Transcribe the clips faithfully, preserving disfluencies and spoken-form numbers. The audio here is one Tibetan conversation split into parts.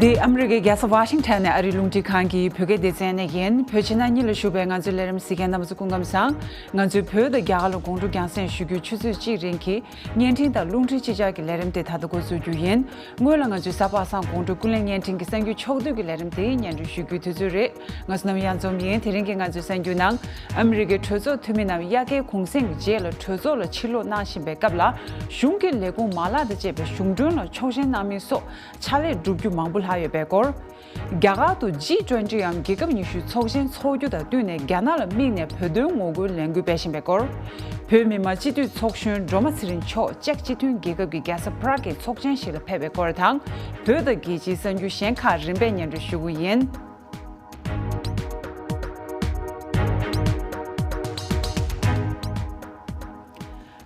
འདི་ཨ་མི་རི་ཀའི་རྒྱལ་ས་ཝ་ཤིང་ཊོན་ནས་ཨ་རིའི་རླུང་འཕྲིན་ཁང་གི་བོད་སྐད་སྡེ་ཚན་ནས་ཡིན། བོད་ཕྱི་ནང་གཉིས་ལ་བཞུགས་པའི་ང་ཚོའི་ལས་རིམ་གཟིགས་མཁན་རྣམ་པ་ཚོ་སྐུ་ཁམས་བཟང་། ང་ཚོའི་བོད་དང་རྒྱ་གར་ལ་དགོང་དྲོ་རྒྱང་སྲིང་ཞུ་རྒྱུའི་ཆུ་ཚོད་གཅིག་རིང་གི་བརྙན་འཕྲིན་དང་རླུང་འཕྲིན་ཕྱི་འབྱར་གྱི་ལས་རིམ་དེ་ད་ལྟ་འགོ་འཛུགས་རྒྱུ་ཡིན། སྔོན་ལ་ང་ཚོའི་གཟའ་པ་སངས་དགོང་དྲོ་ཀུན་གླེང་བརྙན་འཕྲིན་གྱི་གསར་འགྱུར་ཕྱོགས་བསྡུས་ཀྱི་ལས་རིམ་དེ་སྙན་སྒྲོན་ཞུ་རྒྱུའི་དུས་ཚོད་རེད། ང་ཚོ་རྣམས་ཡང་འཛོམས་ཡིན། དེ་རིང་གི་ང་ཚོའི་གསར་འགྱུར་ནང་། ཨ་མི་རི་ཀའི་གྲོས་ཚོགས་འཐུས་མི་རྣམས་དབྱར་ཁའི་གུང་སེང་གི་རྗེས་ལ་གྲོས་ཚོགས་ལ་ཕྱིར་ལོག་གནང་བཞིན་པའི་སྐབས་ལ། གཞུང་གི་ལས་ཁུངས་མ་ལག་དང་བཅས་པའི་གཞུང་གྲོན་ལ་ཆོག་མཆན་གནང་མིན་སོགས་ཕྱག་ལས་བསྒྲུབ་རྒྱུ་མང་པོ་ལྷག་ཡོད་པའི་སྐོར། རྒྱ་གར་དུ་ཇི་ཊུ་ཝེན་ཊི་འམ་རྒྱལ་ཁབ་ཉི་ཤུའི་ཚོགས་ཆེན་འཚོགས་རྒྱུ་དང་བསྟུན་ནས་རྒྱ་ནག་ལ་དམིགས་ནས་བོད་དོན་ངོ་རྒོལ་ལས་འགུལ་སྤེལ་བཞིན་པའི་སྐོར། བོད་མི་མང་སྤྱི་འཐུས་ཚོགས་གཞོན་སྒྲོལ་མ་ཚེ་རིང་མཆོག་ཅེཀ་སྤྱི་མཐུན་རྒྱལ་ཁབ་ཀྱི་རྒྱལ་ས་པ་རག་གི་ཚོགས་ཆེན་ཞིག་ལ་ཕེབས་པའི་སྐོར་དང་། བོད་དང་རྒྱལ་སྤྱིའི་གསར་འགྱུར་གཞན་ཁག་རིམ་པས་སྙན་སྒྲོན་ཞུ་གི་ཡིན།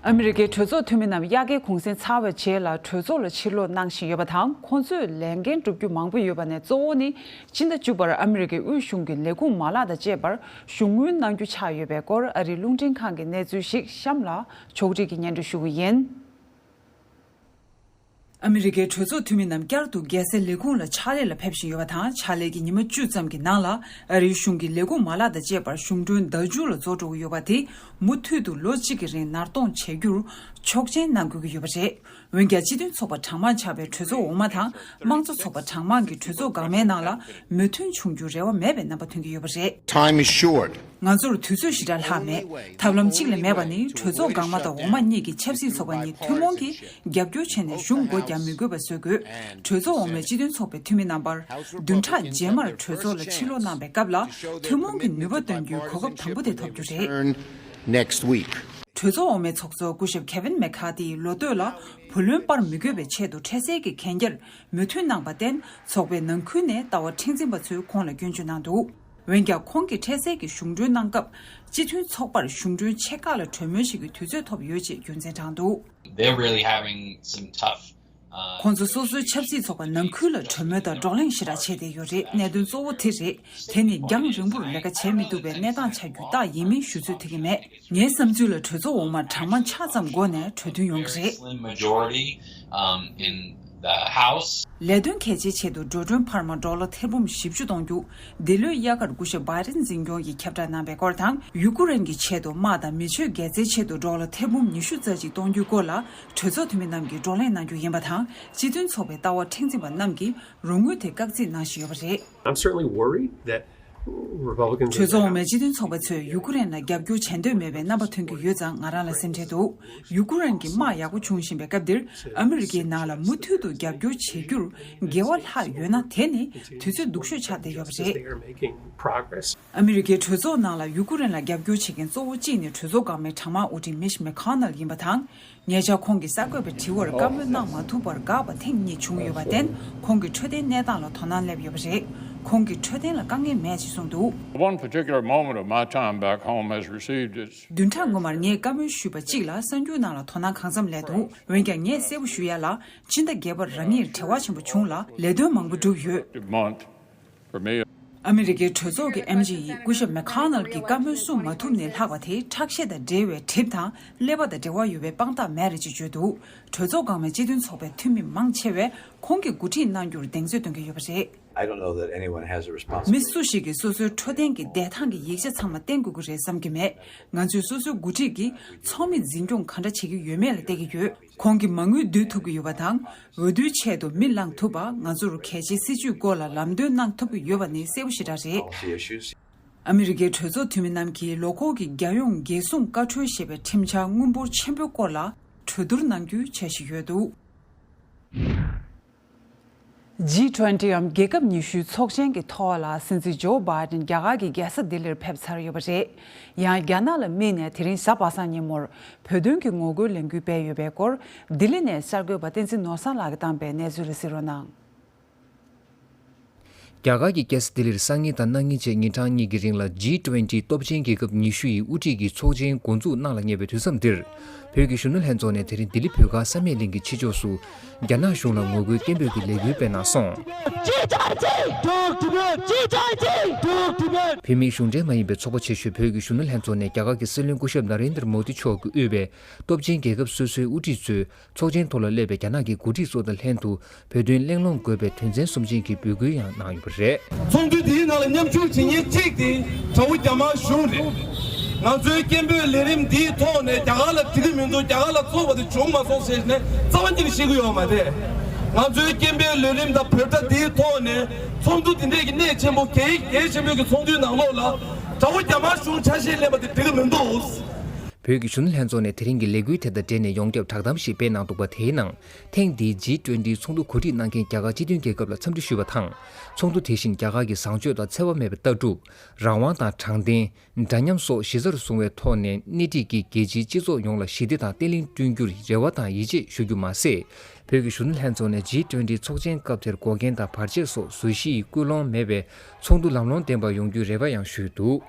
ཨ་མི་རི་ཀའི་གྲོས་ཚོགས་འཐུས་མི་རྣམས་དབྱར་ཁའི་གུང་སེང་ཚར་བའི་རྗེས་ལ་གྲོས་ཚོགས་ལ་ཕྱིར་ལོག་གནང་བཞིན་ཡོད་པ་དང་། ཁོང་ཚོས་ལས་འགན་སྒྲུབ་རྒྱུ་མང་པོ་ཡོད་པ་ནས། གཙོ་བོ་ནི་སྤྱི་ཟླ་བཅུ་པར་ཨ་མི་རི་ཀའི་དབུས་གཞུང་གི་ལས་ཁུངས་མ་ལག་དང་བཅས་པར་གཞུང་དངུལ་གནང་རྒྱུ་ཆགས་ཡོད་པའི་སྐོར། ཨ་རིའི་རླུང་འཕྲིན་ཁང་གི་གནས་ཚུལ་ཞིག་གཤམ་ལ་ཕྱོགས་སྒྲིག་གིས་སྙན་སྒྲོན་ཞུ་གི་ཡིན། ཨ་མི་རི་ཀའི་གྲོས་ཚོགས་འཐུས་མི་རྣམས་བསྐྱར་དུ་རྒྱལ་སའི་ལས་ཁུངས་ལ་ཕྱག་ལས་ལ་ཕེབས་བཞིན་ཡོད་པ་དང་། ཕྱག་ལས་ཀྱི་ཉི་མ་བཅུ་ཙམ་གྱི་ནང་ལ། ཨ་རིའི་གཞུང་གི་ལས་ཁུངས་མ་ལག་དང་བཅས་པར་གཞུང་གྲོན་ཟླ་མཇུག་ལ་རྫོགས་འགྲོ་གི་ཡོད་པ་དེ། མུ་མཐུད་དུ་ལོ་གཅིག་གི་རིང་ནར་གཏོང་བྱེད་རྒྱུར་ཆོག་མཆན་གནང་དགོས་ཀྱི་ཡོད་པ་རེད། འོན་ཀྱང་། སྤྱི་མཐུན་ཚོགས་པ་གྲངས་མང་ཆགས་པའི་གྲོས་ཚོགས་འོག་མ་དང་། དམངས་གཙོ་ཚོགས་པ་གྲངས་མང་གི་གྲོས་ཚོགས་འགག་མའི་ནང་ལ་མོས་མཐུན་བྱུང་རྒྱུར་རེ་བ་མེད་པའི་རྣམ་པ་ཐོན་གྱི་ཡོད་པ་རེད། Time is short. ང་ཚོར་དུས་ཚོད་ཞེ་དྲག་ལྷག་མེད། ཐབས་ལམ་གཅིག་ལས་མེད་པ་ནི། གྲོས་ཚོགས་འགག་མ་དང་འོག་མ་གཉིས་ཀྱི་ཆབ་སྲིད་ཚོགས་པ་གཉིས་ཐུན་མོང་གིས་རྒྱབ་སྐྱོར་བྱས་ནས་གཞུང་སྒོ་བརྒྱབ་མི་དགོས་པ་བཟོ་དགོས། གྲོས་ཚོགས་འོག་མའི་སྤྱི་མཐུན་ཚོགས་པའི་འཐུས་མི་རྣམ་པར་བདུན་ཕྲག་རྗེས་མར་གྲོས་ཚོགས་ལ་ཕྱིར་ལོག་གནང་བའི་སྐབས་ལ། ཐུན་མོང་གི་ནུས་པ་འདོན་རྒྱུའི་གོ་སྐབས་དང་པོ་དེ་ཐོབ་རྒྱུ་རེད། Turn next week. གྲོས་ཚོགས་འོག་མའི་ཚོགས་གཙོ་སྐུ་ཞབས་Kevin McCarthy ལོ་སྟོད་ལ་བུ་ལོན་སྤར་མི་དགོས་པའི་ཆེད་དུ་འཕྲལ་སེལ་གྱི་གན་རྒྱར་མོས་མཐུན་གནང་བརྟེན། ཚོགས་པའི་ནང་ཁུལ་ནས་ལྟ་བ་མཁྲེགས་འཛིན་པ་ཚོས་ཁོང་ལ་སྐྱོན་བརྗོད་གནང་འདུག་འོན་ཀྱང་། ཁོང་གིས་འཕྲལ་སེལ་གྱི་གཞུང་གྲོན་གནང་སྐབས། སྤྱི་མཐུན་ཚོགས་པར་གཞུང་གྲོན་ཕྱེད་ཀ་ལ་གྲོས་མོལ་བྱེད་རྒྱུའི་དུས་ཚོད་ཐོབ་ཡོད་ཅེས་རྒྱུ་མཚན་དྲངས་འདུག They're really having some tough, uh, ཁོང་ཚོ་སོ་སོའི་ཆབ་སྲིད་ཚོགས་པ་ནང་ཁུལ་ལ་གྲོས་མོལ་དང་བགྲོ་གླེང་ཞེ་དྲག་བྱས་བསྡད་ཡོད་རེད། གནད་དོན་གཙོ་བོ་དེ་རེད། དེ་ནི་རྒྱང་རིང་པོར་ལས་ཀ་བྱེད་མི་ཐུབ་པའི་གནས་སྟངས་ཆགས་རྒྱུའི་རྟགས་ཡིན་མིན་ཞུ་ཚོད་ཐིག་གི་མེད། ངའི་བསམ་ཚུལ་ལ། གྲོས་ཚོགས་འོག་མར་གྲངས་མང་ཆ་ཙམ་སྒོ་ནས་གྲོས་མཐུན་ཡོང་གི་རེད། Slim majority, um, in the House. ལས་དོན་གལ་ཆེའི་ཆེད་དུ་འགྲོ་གྲོན་འཕར་མ་ཌོ་ལར་ཐེར་འབུམ་བཞི་བཅུ་གཏོང་རྒྱུ། འདི་ལོའི་དབྱར་ཁར་སྐུ་ཞབས་བྷའི་ཌེན་འཛིན་སྐྱོང་གིས་ཁྱབ་བསྒྲགས་གནང་བའི་སྐོར་དང་། ཡུ་ཀུ་རེན་གྱི་ཆེད་དུ་དམག་དང་མི་ཆོས་འགན་འཛིན་ཆེད་དུ་ཌོ་ལར་ཐེར་འབུམ་ཉི་ཤུ་རྩ་གཅིག་གཏོང་རྒྱུའི་སྐོར་ལ། གྲོས་ཚོགས་འཐུས་མི་རྣམས་ཀྱིས་བགྲོ་གླེང་གནང་རྒྱུ་ཡིན་པ་དང་། སྤྱི་མཐུན་ཚོགས་པའི་ལྟ་བ་མཁྲེགས་འཛིན་པ་རྣམས་ཀྱིས་རོགས་དངུལ་དེ་བཀག་རྩིས་གནང་བཞིན་ཡོད་པ་རེད། I'm certainly worried that Republicans གྲོས་ཚོགས་འོག་མའི་སྤྱི་མཐུན་ཚོགས་པ་ཚོས་ཡུ་ཀུ་རེན་ལ་རྒྱབ་སྐྱོར་བྱེད་འདོད་མེད་པའི་རྣམ་པ་ཐོན་གྱི་ཡོད་ཙང་། ང་རང་ལ་སེམས་ཁྲལ་འདུག་ཡུ་ཀུ་རེན་གྱི་དམག་ཡག་པོ་བྱུང་བཞིན་པའི་སྐབས་འདིར། ཨ་མི་རི་ཀའི་ནང་ལ་མུ་མཐུད་དུ་རྒྱབ་སྐྱོར་བྱེད་རྒྱུར་འགལ་བ་ལྷག་ཡོད་ན། དེ་ནི་དུས་ཚོད་སྡུག་ཤོས་ཆགས་བསྡད་ཡོད་པ་རེད། They are making progress. ཨ་མི་རི་ཀའི་གྲོས་ཚོགས་ནང་ལ་ཡུ་ཀུ་རེན་ལ་རྒྱབ་སྐྱོར་བྱེད་མཁན་གཙོ་བོ་གཅིག་ནི་གྲོས་ཚོགས་འགག་མའི་གྲངས་མང་དབུ་ཁྲིད་མིཆ་མེ་ཁོ་ནལ་ཡིན་པ་དང་། ཉེ་ཆར་ཁོང་གིས་གསར་འགོད་པའི་དྲི་བར་བཀའ་མོལ་གནང་མ་ཐུབ་པར་འགག་པ་ཐེངས་གཉིས་བྱུང་ཡོད་པར་བརྟེན། ཁོང་གི་འཕྲོད་བསྟེན་གནས་སྟངས་ལ་དོ་སྣང་སླེབས་ཡོད་པ་རེད། ཁོང་གིས་འཕྲོད་བསྟེན་ལ་དཀའ་ངལ་མེད་ཅེས་གསུངས་འདུག One particular moment of my time back home has received its བདུན་ཕྲག་སྔོན་མར་ངས་བཀའ་མོལ་ཞུས་པ་གཅིག་ལ་གསར་འགྱུར་ནང་ལ་དོ་སྣང་གང་འཚམ་སླེབས་འདུག་འོན་ཀྱང་། ངས་གསལ་པོ་ཞུ་ཡ་ལ། ཕྱི་ཟླ་བརྒྱད་པར་རང་ཉིད་བྲེལ་བ་ཆེན་པོ་བྱུང་ལ། ལས་དོན་མང་པོ་བསྒྲུབས་ཡོད། month for me. ཨ་མི་རི་ཀའི་གྲོས་ཚོགས་ཀྱི་ཨེམ་ཆི་ཡིས་སྐུ་ཞབས་མེ་ཁོ་ནལ་གྱི་བཀའ་མོལ་གསུང་མ་ཐུབ་ནས་ལྷག་པ་དེ། ཁྲག་ཤེད་དང་འབྲེལ་བའི་གྲིབ་དང་ཀླད་པ་དང་འབྲེལ་བ་ཡོད་པའི་དཔང་རྟགས་མེད་རེད་ཅེས་བརྗོད་འདུག་གྲོས་ཚོགས་འགག་མའི་སྤྱི་མཐུན་ཚོགས་པའི་འཐུས་མི་མང་ཆེ་བས་ཁོང་གིས་འགོ་ཁྲིད་གནང་རྒྱུར་གདེང་ཚོད་སྟོན་གྱི་ཡོད་པ་རེད། I don't know that anyone has a responsibility. མི་སུ་ཞིག་གིས་སོ་སོའི་འཕྲོད་བསྟེན་གྱི་བདེ་ཐང་གི་ཡིག་ཆ་ཚང་མ་བསྟན་དགོས་ཀྱི་རེད་བསམ་གྱི་མེད། ང་ཚོས་སོ་སོའི་འགོ་ཁྲིད་ཀྱིས་ཚོགས་མི་འཛིན་སྐྱོང་ག་འདྲ་བྱེད་ཀྱི་ཡོད་མེད་ལ་བལྟ་གི་ཡོད། ཁོང་གིས་མ་དངུལ་བསྡུ་ཐུབ་ཀྱི་ཡོད་པ་དང་། འོས་བསྡུའི་ཆེད་དུ་མི་བླངས་ཐུབ་པ། ང་ཚོར་གལ་ཆེའི་སྲིད་ཇུས་སྐོར་ལ་ལམ་སྟོན་གནང་ཐུབ་ཀྱི་ཡོད་པ་ནི་གསལ་པོ་ཞེ་དྲག་རེད། Policy issues. ཨ་མི་རི་ཀའི་གྲོས་ཚོགས་འཐུས་མི་རྣམས་ཀྱིས་ལོ་འཁོར་གྱི་རྒྱལ་ཡོངས་རྒྱལ་སྲུང་བཀའ་འཁྲོལ་ཞེས་པའི་ཁྲིམས་འཆར་སྔོན་འབོར་ཆེན་པོའི་སྐོར་ལ་གྲོས་བསྡུར་གནང་རྒྱུའི་འཆར་གཞི་ཡོད་འདུག་ཇི་ཊུ་ཝེན་ཊི་འམ་རྒྱལ་ཁབ་ཉི་ཤུའི་ཚོགས་ཆེན་གྱི་ཐོག་ལ། སྲིད་འཛིན་ཇོ་བྷའི་ཌེན་རྒྱ་གར་གྱི་རྒྱལ་ས་ལྡི་ལིར་ཕེབས་ཚར་ཡོད་པ་རེད། ཡང་། རྒྱ་ནག་ལ་དམིགས་ནས་དེ་རིང་གཟའ་པ་སངས་ཉིན་མོར་བོད་དོན་གྱི་ངོ་རྒོལ་ལས་འགུལ་སྤེལ་ཡོད་པའི་སྐོར། ལྡི་ལི་ནས་གསར་འགོད་པ་བསྟན་འཛིན་ནོར་བཟང་ལགས་ཀྱིས་བཏང་པའི་གནས་ཚུལ་ལ་གཟིགས་རོགས་གནང་། རྒྱ་གར་གྱི་རྒྱལ་ས་ལྡི་ལིར་སང་ཉིན་དང་གནངས་ཉིན་བཅས་ཉིན་གྲངས་གཉིས་ཀྱི་རིང་ལ་ཇི་ཊུ་ཝེན་ཊི་སྟོབས་ཆེན་རྒྱལ་ཁབ་ཉི་ཤུ་ཡི་དབུ་ཁྲིད་ཀྱི་ཚོགས་ཆེན་འགོ་འཛུགས་གནང་ལ་ཉེ་བའི་དུས་མཚམས་འདིར། བོད་ཀྱི་གཞོན་ནུ་ལྷན་ཚོགས་ནས་དེ་རིང་ལྡི་ལི་བོད་སྒར་བསམ་ཡས་གླིང་གི་ཕྱི་ཕྱོགས་སུ། རྒྱ་ནག་གཞུང་ལ་ངོ་རྒོལ་སྐད་འབོད་ཀྱི་ལས་འགུལ་སྤེལ་གནང་སོང་། བོད་མིའི་གཞུང་འབྲེལ་མ་ཡིན་པའི་ཚོགས་པ་ཆེ་ཤོས་བོད་ཀྱི་གཞོན་ནུ་ལྷན་ཚོགས་ནས་རྒྱ་གར་གྱི་སྲིད་བློན་སྐུ་ཞབས་ན་རེན་དྲ་མོ་དི་མཆོག་གིས་དབུས་པའི་སྟོབས་ཆེན་རྒྱལ་ཁབ་སོ་སོའི་དབུ་ཁྲིད་ཚོས། ཚོགས་ཆེན་ཐོག་ལ་སླེབས་པའི་རྒྱ་ནག་གི་འགོ་ཁྲིད་ཚོ་དང་ལྷན་དུ་བོད་དོན་གླེང་སློང་དགོས་པའི་དོན་ཚན་གསུམ་ཅན་གྱི་འབོད་སྐུལ་ཡང་གནང་ཡོད་པ་རེད། ཚོགས་འདུ་འདིའི་ནང་ལ་མཉམ་ཞུགས་བྱེད་མཁན་གཅིག་དེ་དགྲ་བོ་རྒྱ་དམར་གཞུང་རེད། ང་ཚོའི་སྐད་འབོད་ལས་རིམ་འདིའི་ཐོག་ནས་རྒྱ་གར་ལ་འགྲིག་གི་མི་འདུག་རྒྱ་གར་ལ་བཙོག་པ་དེ་བྱུང་མ་སོང་ཟེར་ནས་རྩ་བ་ཉིད་ནས་བཤད་ཀྱི་ཡོད་མ་རེད། ང་ཚོའི་སྐད་འབོད་ལས་རིམ་དང་བོད་སྒྲ་འདིའི་ཐོག་ནས་ཚོགས་འདུ་འདི་འདྲས་ཀྱི་གནད་ཆེན་པོ་གལ་གལ་ཆེན་པོའི་གི་ཚོགས་འདུའི་ནང་ལོགས་ལ་དགྲ་བོ་རྒྱ་དམར་གཞུང་ཆ་ཤས་ལེན་པ་དེ་འགྲིག་གི་མི་འདུག་བོད་ཀྱི་གཞོན་ནུ་ལྷན་ཚོགས་ནས་དེ་རིང་གི་ལས་འགུལ་དེ་དང་འབྲེལ་ནས་ཡོངས་ཁྱབ་བསྒྲགས་གཏམ་ཞིག་སྤེལ་གནང་འདུག་པ། དེའི་ནང་ཐེངས་འདིའི་ཇི་ཊུ་ཝེན་ཊི་ཚོགས་འདུ་གོ་སྒྲིག་གནང་མཁན་རྒྱ་གར་སྤྱི་མཐུན་རྒྱལ་ཁབ་ལ་འཚམས་འདྲི་ཞུས་པ་དང་། ཚོགས་འདུ་དེ་བཞིན་རྒྱ་གར་གྱི་བཟང་སྤྱོད་དང་འཚེ་བ་མེད་པའི་ལྟ་གྲུབ། རང་དབང་དང་དྲང་བདེན། འདྲ་མཉམ་སོགས་གཞི་རྩར་བཟུང་བའི་ཐོག་ནས་སྣེ་ཁྲིད་ཀྱིས་རྒྱལ་སྤྱིའི་སྤྱི་ཚོགས་ཡོངས་ལ་ཞི་བདེ་དང་བརྟན་ལྷིང་བསྐྲུན་རྒྱུར་རེ་བ་དང་ཡིད་ཆེས་ཞུ་རྒྱུ་མ་ཟད། བོད་ཀྱི་གཞོན་ནུ་ལྷན་ཚོགས་ནས་ཇི་ཊུ་ཝེན་ཊི་ཚོགས་ཆེན་སྐབས་དེར་འགོག་རྐྱེན་དང་བར་ཆད་སོགས་བཟོ་གཞི་ཡི་སྐུལ་སློང་མེད་པའི་ཚོགས་འདུ་ལམ་ལྷོང་ལྡན་པ་ཡོང་རྒྱུའི་རེ་བ་ཡང་ཞུས་འདུག་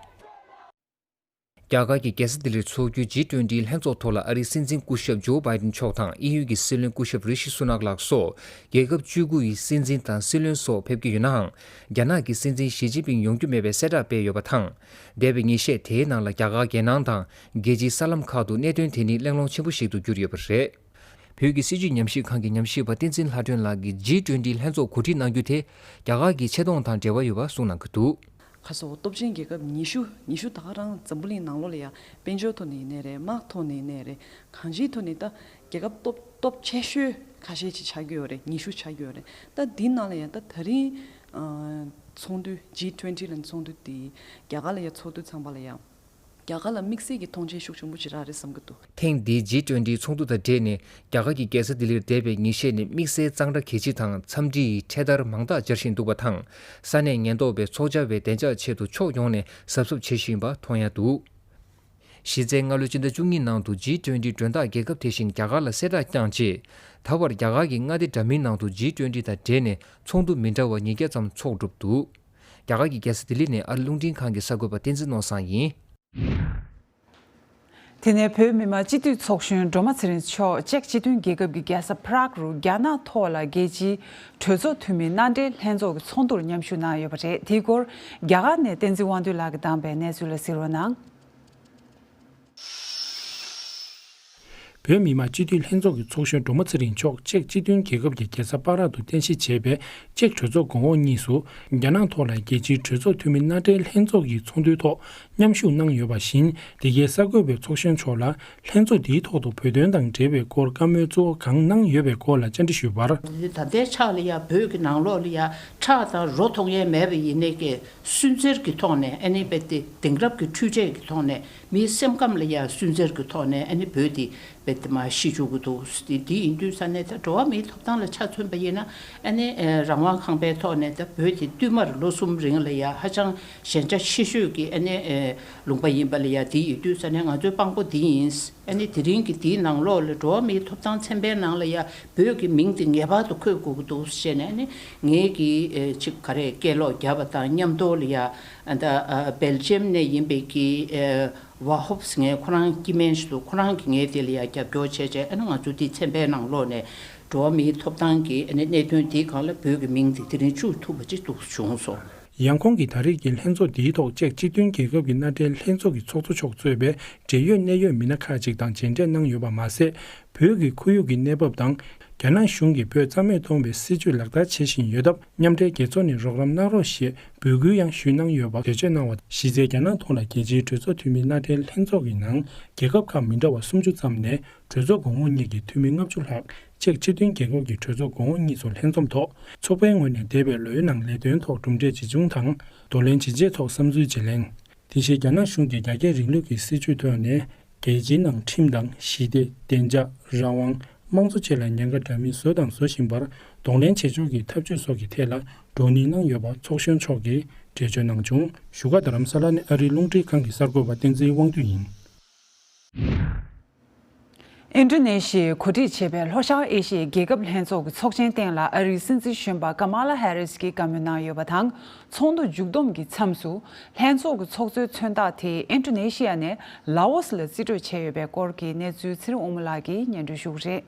རྒྱ་གར་གྱི་རྒྱལ་ས་ལྡི་ལིར་འཚོགས་རྒྱུའི་ཇི་ཊུ་ཝེན་ཊི་ལྷན་ཚོགས་ཐོག་ལ་ཨ་རིའི་སྲིད་འཛིན་སྐུ་ཞབས་ཇོ་བྷའི་ཏིན་མཆོག་དང་དབྱིན་ཡུལ་གྱི་སྲིད་བློན་སྐུ་ཞབས་རི་ཤི་སུ་ནག་ལགས་སོགས་རྒྱལ་ཁབ་བཅུ་དགུ་ཡི་སྲིད་འཛིན་དང་སྲིད་བློན་སོགས་ཕེབས་ཀྱི་ཡོད་ནའང་། རྒྱ་ནག་གི་སྲིད་འཛིན་ཞི་ཅིན་ཕིང་ཡོང་རྒྱུ་མེད་པའི་གསལ་བསྒྲགས་སྤེལ་ཡོད་པ་དང་། འདས་པའི་ཉིན་ཤས་དེའི་ནང་ལ་རྒྱ་གར་རྒྱལ་ནང་དང་རྒྱལ་སྤྱིའི་གསར་ལམ་ཁག་ཏུ་གནད་དོན་དེ་ནི་གླེང་སློང་ཆེན་པོ་ཞིག་ཏུ་གྱུར་ཡོད་པ་རེད། བོད་ཀྱི་སྲིད་བྱུས་ཉམས་ཞིབ་ཁང་གི་ཉམས་ཞིབ་པ་བསྟན་འཛིན་ལྷ་སྒྲོན་ལགས་ཀྱིས་ཇི་ཊུ་ཝེན་ཊི་ལྷན་ཚོགས་གོ་སྒྲིག་གནང་རྒྱུ་དེ་རྒྱ་གར་གྱི་ཆེ་མཐོང་དང་འབྲེལ་བ་ཡོད་པ་གསུངས་གནང་གི་འདུག་ཁ་སང་སྟོབས་ཆེན་རྒྱལ་ཁབ་ཉི་ཤུ་ཉི་ཤུ་ད་ག་རང་འཛམ་བུ་གླིང་ནང་ལོགས་ལ་ཡ་དཔལ་འབྱོར་ཐོག་ནས་ཡིན་ནའི་རེད། དམག་ཐོག་ནས་ཡིན་ནའི་རེད། གང་ཅིའི་ཐོག་ནས་ད་རྒྱལ་ཁབ་སྟོབས་སྟོབས་ཆེ་ཤོས་ཁ་ཤས་ཅིག་ཆགས་ཀྱི་ཡོད་རེད། ཉི་ཤུ་ཆགས་ཀྱི་ཡོད་རེད། ད་འདི་ནང་ལ་ཡ་ད་ད་རིང་ཚོགས་འདུ་ཇི་ཊུ་ཝེན་ཊི་ལ་ཚོགས་འདུ་དེ་རྒྱ་གར་ལ་ཡ་ཚོགས་དུས་ཙམ་པ་ལ་ཡ། རྒྱ་གར་ལ་དམིགས་བསལ་གྱི་མཐོང་མཆན་ཤུགས་ཆེན་པོ་ཅིག་རག་རེད་བསམ་གྱི་འདུག་ཐེངས་འདིའི་ཇི་ཊུ་ཝེན་ཊི་ཚོགས་འདུ་དང་འབྲེལ་ནས་རྒྱ་གར་གྱི་རྒྱལ་ས་ལྡི་ལིར་འདས་པའི་ཉིན་ཤས་ནས་དམིགས་བསལ་གཙང་སྦྲ་གལ་ཆེ་དང་འཚམས་འདྲི་ཡི་འཕྲེད་དར་མང་དག་སྦྱར་བཞིན་འདུག་པ་དང་། ས་གནས་ཉེན་རྟོག་པས་ཚོགས་བཅར་བའི་བདེ་འཇགས་ཆེད་དུ་ཕྱོགས་ཡོངས་ནས་གཟབ་གཟབ་བྱེད་བཞིན་པ་མཐོང་ཡ་འདུག་གཞི་རྩའི་སྔ་ལོའི་སྤྱི་ཟླ་བཅུ་གཉིས་ནང་དུ་ཇི་ཊུ་ཝེན་ཊི་མགྲོན་བདག་རྒྱལ་ཁབ་དེ་བཞིན་རྒྱ་གར་ལ་གསལ་བསྒྲགས་བསྐྱངས་རྗེས། ད་བར་རྒྱ་གར་གྱི་མངའ་སྡེ་འདྲ་མིན་ནང་དུ་ཇི་ཊུ་ཝེན་ཊི་དང་འབྲེལ་ནས་ཚོགས་འདུ་མི་འདྲ་བ་ཉིས་བརྒྱ་ཙམ་འཚོགས་གྲུབ་འདུག་རྒྱ་གར་གྱི་རྒྱལ་ས་ལྡི་ལི་ནས་ཨ་རི་རླུང་འཕྲིན་ཁང་གི་གསར་འགོད་པ་བསྟན་འཛིན་ནོར་བཟང་ཡིན། དེ་ནས་བོད་མི་མང་སྤྱི་འཐུས་ཚོགས་གཞོན་སྒྲོལ་མ་ཚེ་རིང་མཆོག་ཅེཀ་སྤྱི་མཐུན་རྒྱལ་ཁབ་ཀྱི་རྒྱལ་ས་པ་རག་རུ་རྒྱ་ནག་ཐོག་ལ་རྒྱལ་སྤྱིའི་གྲོས་ཚོགས་འཐུས་མི་མནའ་འབྲེལ་ལྷན་ཚོགས་ཀྱི་ཚོགས་འདུར་མཉམ་ཞུགས་གནང་ཡོད་པ་རེད། དེའི་སྐོར་རྒྱ་གར་ནས་བསྟན་འཛིན་དབང་འདུས་ལགས་ཀྱིས་བཏང་པའི་གནས་ཚུལ་ལ་གཟིགས་རོགས་གནང་། བོད་མི་མང་སྤྱི་འཐུས་ལྷན་ཚོགས་ཀྱི་ཚོགས་གཞོན་སྒྲོལ་མ་ཚེ་རིང་མཆོག་ཅེཀ་སྤྱི་མཐུན་རྒྱལ་ཁབ་ཀྱི་རྒྱལ་ས་པ་རག་ཏུ་རྟེན་གཞི་བྱས་པའི་ཅེཀ་གྲོས་ཚོགས་གོང་འོག་གཉིས་སུ་རྒྱ་ནག་ཐོག་ལ་རྒྱལ་སྤྱིའི་གྲོས་ཚོགས་འཐུས་མི་མནའ་འབྲེལ་ལྷན་ཚོགས་ཀྱི་ཚོགས་འདུའི་ཐོག་མཉམ་ཞུགས་གནང་ཡོད་པ་བཞིན། འདི་གའི་གསར་འགོད་པས་ཚོགས་གཞོན་མཆོག་ལ་ལྷན་ཚོགས་འདིའི་ཐོག་ཏུ་བོད་དོན་དང་འབྲེལ་བའི་སྐོར་བཀའ་མོལ་གཙོ་བོ་གང་གནང་ཡོད་པའི་སྐོར་ལ་བཅར་འདྲི་ཞུས་པར། ད་ལྟའི་ཆ་ལ་ཡ་བོད་ཀྱི་ནང་ལོགས་ལ་ཡ་ཁྲག་དང་རོ་མཐོང་ཡས་མེད་པ་ཡིན་ནའི་ཀྱི་སུན་གཙེར་གྱི་ཐོག་ནས་ཨ་ནི་རྦད་དེ་དེང་རབས་ཀྱི་འཕྲུལ་ཆས་ཀྱི་ཐོག་ནས་མིའི་སེམས་ཁམས་ལ་ཡ་སུན་གཙེར་གྱི་ཐོག་ནས་ཨ་ནི་བོད་དེ་རྦད་དེ་མར་ཤི་བཅུག་གི་འདུག་དེ་དེ་ཡིན་དུས་ས་ནས་ད་འགྲོ་བ་མིའི་ཐོབ་ཐང་ལ་ཆ་མཚོན་པ་ཡིན་ན་ཨ་ནི་ཨེ་རང་དབང་ཁང་པའི་ཐོག་ནས་ད་བོད་དེ་བསྟུད་མར་ལོ་གསུམ་རིང་ལ་ཡ་ཧ་ཅང་ཞན་ཆ་ཆེ་ཤོས་ཀྱི་ཨ་ནི་ཨེ་ལུང་པ་ཡིན་པ་ལ་ཡ་དེ་ཡིན་དུས་ས་ནས་ང་ཚོའི་དཔང་པོ་འདི་ཡིན། ཨ་ནི་དེ་རིང་གི་འདིའི་ནང་ལོགས་ལ་འགྲོ་བ་མིའི་ཐོབ་ཐང་ཚན་པའི་ནང་ལ་ཡ་བོད་ཀྱི་མིང་དེ་ངེས་པར་དུ་འཁོད་དགོས་ཀྱི་འདུག་ཟེར་ནས་ཨ་ནི་ངེད་ཀྱིས་ཨེ་ཅིག་ག་རེ་སྐད་ལོག་བརྒྱབ་པ་དང་མཉམ་དུ་ལ་ཡ་ཨ་ད་ཨ་སྦེལ་ཇམ་ནས་ཡིན་པའི་གི་ཨེ་ཝ་ཧོབ་ཟེར་མཁན་ཁོ་རང་སྐྱེ་དམན་ཞིག་འདུག་ཁོ་རང་གིས་ངའི་དེ་ལ་ཡ་རྒྱབ་སྐྱོར་བྱས་བྱས་ཨ་ནི་ང་ཚོ་འདི་ཚན་པའི་ནང་ལོགས་ནས་འགྲོ་བ་མིའི་ཐོབ་ཐང་གི་ཨ་ནི་གནད་དོན་འདིའི་སྒང་ལ་བོད་ཀྱི་མིང་དེ་དེ་རིང་བཅུག་ཐུབ་པ་ཅིག་འདུག་བྱུང་སོང་། ཡང་ཁོང་གིས་ད་རེས་ཀྱི་ལྷན་ཚོགས་འདིའི་ཐོག་ཅེཀ་སྤྱི་མཐུན་རྒྱལ་ཁབ་ཀྱི་མནའ་འབྲེལ་ལྷན་ཚོགས་ཀྱི་ཚོགས་གཙོ་མཆོག་གཙོས་པའི་འབྲེལ་ཡོད་གནད་ཡོད་མི་སྣ་ཁག་ཅིག་དང་མཇལ་འཕྲད་གནང་ཡོད་པ་མ་ཟད། བོད་ཀྱི་ཁོར་ཡུག་གི་གནས་བབ་དང་། རྒྱ་ནག་གཞུང་གིས་བོད་རྩ་མེད་གཏོང་བའི་སྲིད་བྱུས་ལག་བསྟར་བྱེད་བཞིན་ཡོད་སྟབས། མཉམ་འབྲེལ་རྒྱལ་ཚོགས་ནས་རོགས་རམ་གནང་རོགས་ཞེས་འབོད་སྐུལ་ཡང་ཞུས་གནང་ཡོད་པ་འགྲེལ་བརྗོད་གནང་བ། གཞི་རྩའི་རྒྱ་ནག་ཐོག་ལ་རྒྱལ་སྤྱིའི་གྲོས་ཚོགས་འཐུས་མི་མནའ་འབྲེལ་ལྷན་ཚོགས་ཀྱི་ནང་རྒྱལ་ཁབ་ཁག་མི་འདྲ་བ་སུམ་ཅུ་ཙམ་ནས། གྲོས་ཚོགས་གོང་འོག་གཉིས་ཀྱི་འཐུས་མི་ལྔ་བཅུ་ལྷག་ཅེཀ་སྤྱི་མཐུན་རྒྱལ་ཁབ་ཀྱི་གྲོས་ཚོགས་གོང་འོག་གཉིས་སུ་ལྷན་འཛོམས་ཐོག་ཚོགས་པའི་ངོས་ནས་འདས་པའི་ལོའི་ནང་ལས་དོན་ཐོག་གྲུབ་འབྲས་ཇི་བྱུང་དང་། གདོང་ལེན་ཇི་བྱས་ཐོག་བསམ་ཚུལ་བརྗེ་ལེན། དེ་བཞིན་རྒྱ་ནག་གཞུང་གིས་རྒྱ་སྐྱེད་རིང་ལུགས་ཀྱི་སྲིད་བྱུས་ཐོག་ནས་རྒྱལ་སྤྱིའི་ནང་ཁྲིམས་དང་ཞི་བདེ། བདེ་འཇགས། རང་དབང་། དམངས་གཙོ་བཅས་ལ་ཉེན་ཁ་འདྲ་མིན་བཟོ་དང་བཟོ་བཞིན་པར་གདོང་ལེན་བྱེད་ཕྱོགས་ཀྱི་ཐབས་ཇུས་སོགས་ཀྱི་ཐད་ལ་བགྲོ་གླེང་གནང་ཡོད་པ་ཚོགས་གཞོན་མཆོག་གིས་འགྲེལ་བརྗོད་གནང་བྱུང་། བཞུགས་སྒར་རྡ་རམ་ས་ལ་ནས་ཨ་རིའི་རླུང་འཕྲིན་ཁང་གི་གསར་འགོད་པ་བསྟན་འཛིན་དབང་འདུས་ཡིན། ཨིན་ཌོ་ནེ་ཤི་ཡས་གོ་སྒྲིག་བྱས་པའི་ལྷོ་ཤར་ཨེ་ཤི་ཡའི་རྒྱལ་ཁབ་ལྷན་ཚོགས་ཀྱི་ཚོགས་ཆེན་སྟེང་ལ་ཨ་རིའི་སྲིད་འཛིན་གཞོན་པ་ཀ་མ་ལ་ཧེ་རིས་ཀྱིས་བཀའ་མོལ་གནང་ཡོད་པ་དང་། ཚོགས་འདུ་མཇུག་བསྡོམས་ཀྱི་མཚམས་སུ། ལྷན་ཚོགས་ཀྱི་ཚོགས་གཙོའི་མཚོན་རྟགས་དེ་ཨིན་ཌོ་ནེ་ཤི་ཡ་ནས་ལ་ཨོ་སི་ལ་རྩིས་སྤྲོད་བྱས་ཡོད་པའི་སྐོར་གྱི་གནས་ཚུལ་ཚེ་རིང་དབང་མོ་ལགས་ཀྱིས་སྙན་སྒྲོན་ཞུ་གི་རེད།